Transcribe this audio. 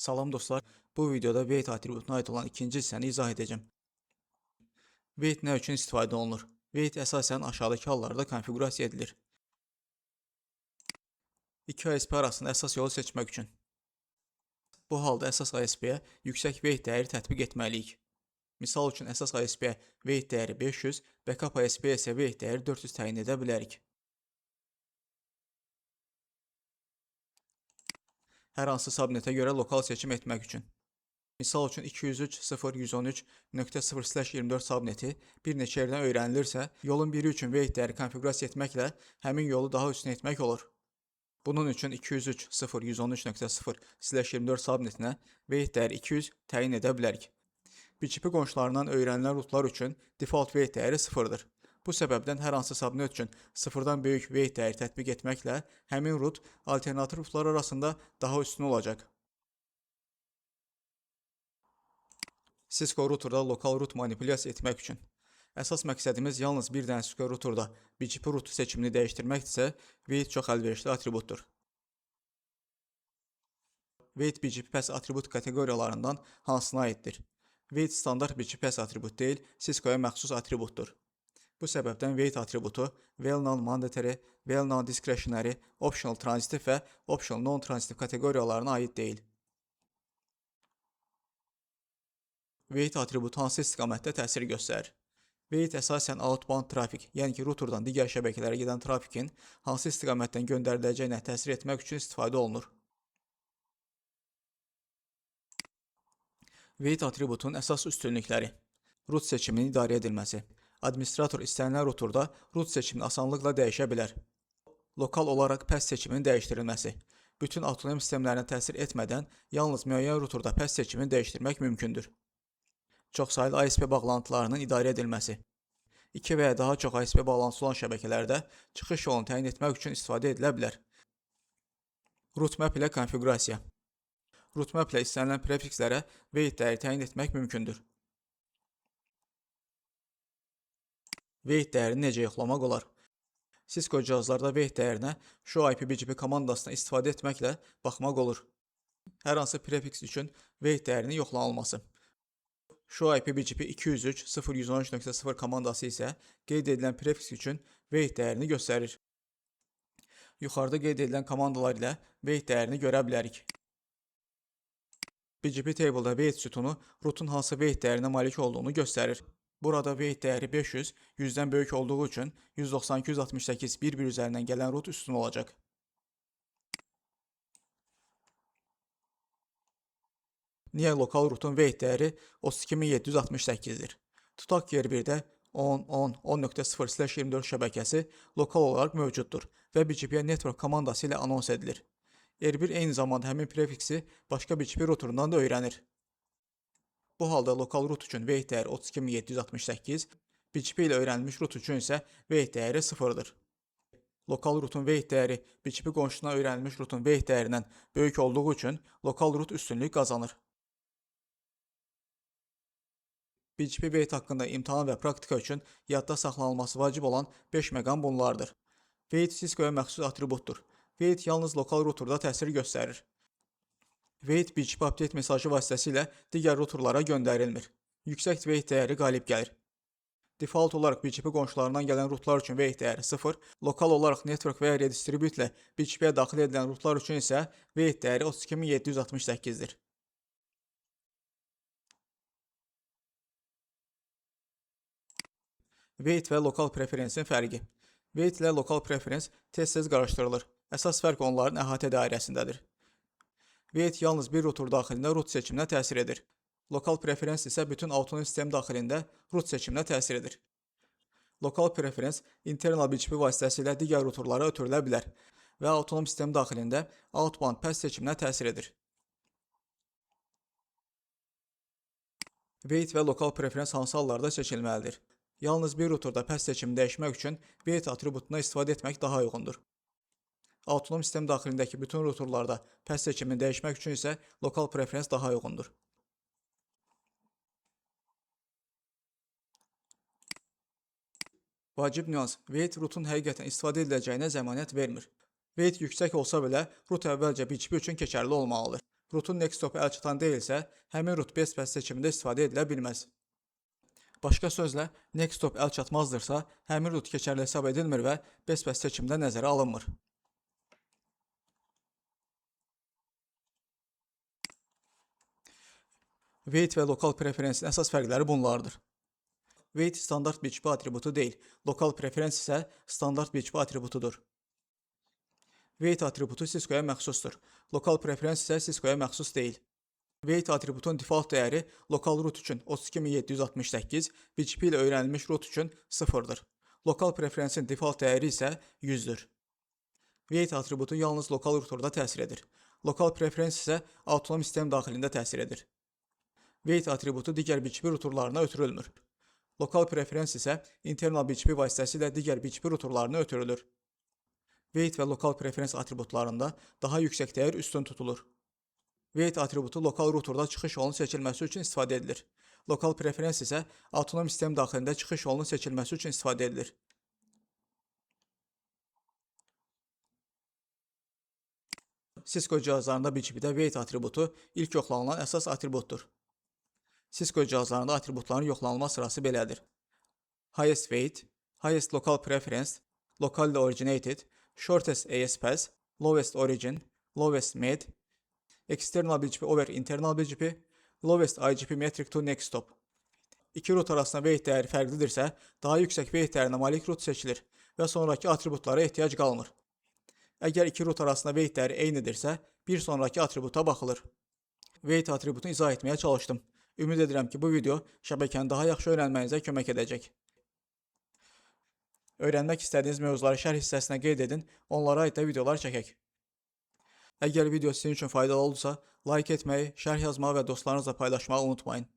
Salam dostlar, bu videoda weight atributuna aid olan ikinci hissəni izah edəcəm. Weight nə üçün istifadə olunur? Weight əsasən aşağıdakı hallarda konfiqurasiya edilir. İki ISP arasında əsas yolu seçmək üçün. Bu halda əsas ISP-yə yüksək weight dəyəri tətbiq etməliyik. Misal üçün, əsas ISP-yə weight dəyəri 500, backup ISP-yə isə weight dəyəri 400 təyin edə bilərik. Hər hansı subnetə görə lokal seçim etmək üçün. Misal üçün, 203.0.113.0/24 subneti bir neçə yerdən öyrənilirsə, yolun biri üçün weight dəyəri konfiqurasiya etməklə həmin yolu daha üstün etmək olur. Bunun üçün 203.0.113.0/24 subnetinə weight dəyəri 200 təyin edə bilərik. BGP qonşularından öyrənilən rutlar üçün default weight dəyəri 0-dır. Bu səbəbdən hər hansı subnet üçün sıfırdan böyük weight dəyəri tətbiq etməklə həmin rut alternativ rutlar arasında daha üstün olacaq. Cisco routerda lokal rut manipulyasiya etmək üçün. Əsas məqsədimiz yalnız bir dənə Cisco routerda BGP rut seçimini dəyişdirməkdirsə, weight çox əlverişli atributdur. Weight BGP path atribut kateqoriyalarından hansına aiddir? Weight standart BGP path atribut deyil, Cisco-ya məxsus atributdur. Bu səbəbdən weight atributu well-known mandatory, well-known discretionary, optional transitive və optional non-transitive kateqoriyalarına aid deyil. Weight atributu hansı istiqamətdə təsir göstərir? Weight əsasən outbound trafik, yəni ki, routerdan digər şəbəkələrə gedən trafikin hansı istiqamətdən göndəriləcəyinə təsir etmək üçün istifadə olunur. Weight atributunun əsas üstünlükləri: Root seçiminin idarə edilməsi. Administrator istənilən routerda root seçimini asanlıqla dəyişə bilər. Lokal olaraq path seçiminin dəyişdirilməsi. Bütün avtonom sistemlərinə təsir etmədən yalnız müəyyən routerda path seçimini dəyişdirmək mümkündür. Çoxsaylı ISP bağlantılarının idarə edilməsi. İki və ya daha çox ISP bağlantısı olan şəbəkələrdə çıxış yolunu təyin etmək üçün istifadə edilə bilər. Route map ilə konfiqurasiya. Route map ilə istənilən prefikslərə weight dəyəri təyin etmək mümkündür. Weight dəyərini necə yoxlamaq olar? Cisco cihazlarda weight dəyərinə show IP BGP komandasına istifadə etməklə baxmaq olur. Hər hansı prefiks üçün weight dəyərinin yoxlanılması. Show IP BGP 203.0.113.0 komandası isə qeyd edilən prefiks üçün weight dəyərini göstərir. Yuxarıda qeyd edilən komandalar ilə weight dəyərini görə bilərik. BGP table-da weight sütunu rootun hansı weight dəyərinə malik olduğunu göstərir. Burada weight dəyəri 500, 100-dən böyük olduğu üçün 192.168 bir-bir üzərindən gələn root üstün olacaq. Niyə lokal rootun weight dəyəri 32768-dir? Tutaq ki, R1-də 10, 10, 10.0/24 şəbəkəsi lokal olaraq mövcuddur və BGP-yə network komandası ilə anons edilir. R1 eyni zamanda həmin prefiksi başqa BGP routerundan da öyrənir. Bu halda lokal root üçün weight dəyəri 32768, BGP ilə öyrənilmiş root üçün isə weight dəyəri 0-dır. Lokal rootun weight dəyəri BGP qonşusundan öyrənilmiş rootun weight dəyərindən böyük olduğu üçün lokal root üstünlük qazanır. BGP weight haqqında imtahan və praktika üçün yadda saxlanılması vacib olan 5 məqam bunlardır. Weight Cisco-ya məxsus atributdur. Weight yalnız lokal routerda təsir göstərir. Weight BGP update mesajı vasitəsilə digər routerlara göndərilmir. Yüksək weight dəyəri qalib gəlir. Default olaraq BGP qonşularından gələn rootlar üçün weight dəyəri 0, lokal olaraq network və ya redistribute ilə BGP-yə daxil edilən rootlar üçün isə weight dəyəri 32768-dir. Weight və lokal preferensin fərqi. Weight ilə lokal preferens tez-tez qarışdırılır. Əsas fərq onların əhatə dairəsindədir. Weight yalnız bir router daxilində root seçiminə təsir edir. Lokal preferens isə bütün avtonom sistem daxilində root seçiminə təsir edir. Lokal preferens internal BGP vasitəsilə digər routerlara ötürülə bilər və avtonom sistem daxilində outbound path seçiminə təsir edir. Weight və lokal preferens hansı hallarda seçilməlidir? Yalnız bir routerda path seçimini dəyişmək üçün weight atributuna istifadə etmək daha uyğundur. Avtonom sistem daxilindəki bütün routerlarda path seçimini dəyişmək üçün isə lokal preferens daha uyğundur. Vacib nüans: weight rootun həqiqətən istifadə ediləcəyinə zəmanət vermir. Weight yüksək olsa belə, root əvvəlcə BGP üçün keçərli olmalıdır. Route-un next hop əl çatan deyilsə, həmin route best path seçimində istifadə edilə bilməz. Başqa sözlə, next hop əl çatmazdırsa, həmin route keçərli hesab edilmir və best path seçimində nəzərə alınmır. Weight və local preference-in əsas fərqləri bunlardır. Weight standart BGP atributu deyil, local preference isə standart BGP atributudur. Weight atributu Cisco-ya məxsusdur. Local preference isə Cisco-ya məxsus deyil. Weight atributun default dəyəri local route üçün 32768, BGP ilə öyrənilmiş route üçün 0-dır. Local preference-in default dəyəri isə 100-dür. Weight atributu yalnız lokal routerda təsir edir. Local preference isə avtonom sistem daxilində təsir edir. Weight atributu digər BGP routerlarına ötürülmür. Local preference isə internal BGP vasitəsilə digər BGP routerlarına ötürülür. Weight və local preference atributlarında daha yüksək dəyər üstün tutulur. Weight atributu lokal routerda çıxış yolunun seçilməsi üçün istifadə edilir. Local preference isə avtonom sistem daxilində çıxış yolunun seçilməsi üçün istifadə edilir. Cisco cihazlarında BGP-də weight atributu ilk yoxlanılan əsas atributdur. Cisco cihazlarında atributların yoxlanılma sırası belədir: Highest weight, highest local preference, locally originated, shortest AS path, lowest origin, lowest MED, external BGP over internal BGP, lowest IGP metric to next hop. İki route arasında weight dəyəri fərqlidirsə, daha yüksək weight dəyərinə malik route seçilir və sonrakı atributlara ehtiyac qalmır. Əgər iki route arasında weight dəyəri eynidirsə, bir sonrakı atributa baxılır. Weight atributunu izah etməyə çalışdım. Ümid edirəm ki, bu video şəbəkəni daha yaxşı öyrənməyinizə kömək edəcək. Öyrənmək istədiyiniz mövzuları şərh hissəsinə qeyd edin, onlara aid də videolar çəkək. Əgər video sizin üçün faydalı oldusa, like etməyi, şərh yazmağı və dostlarınızla paylaşmağı unutmayın.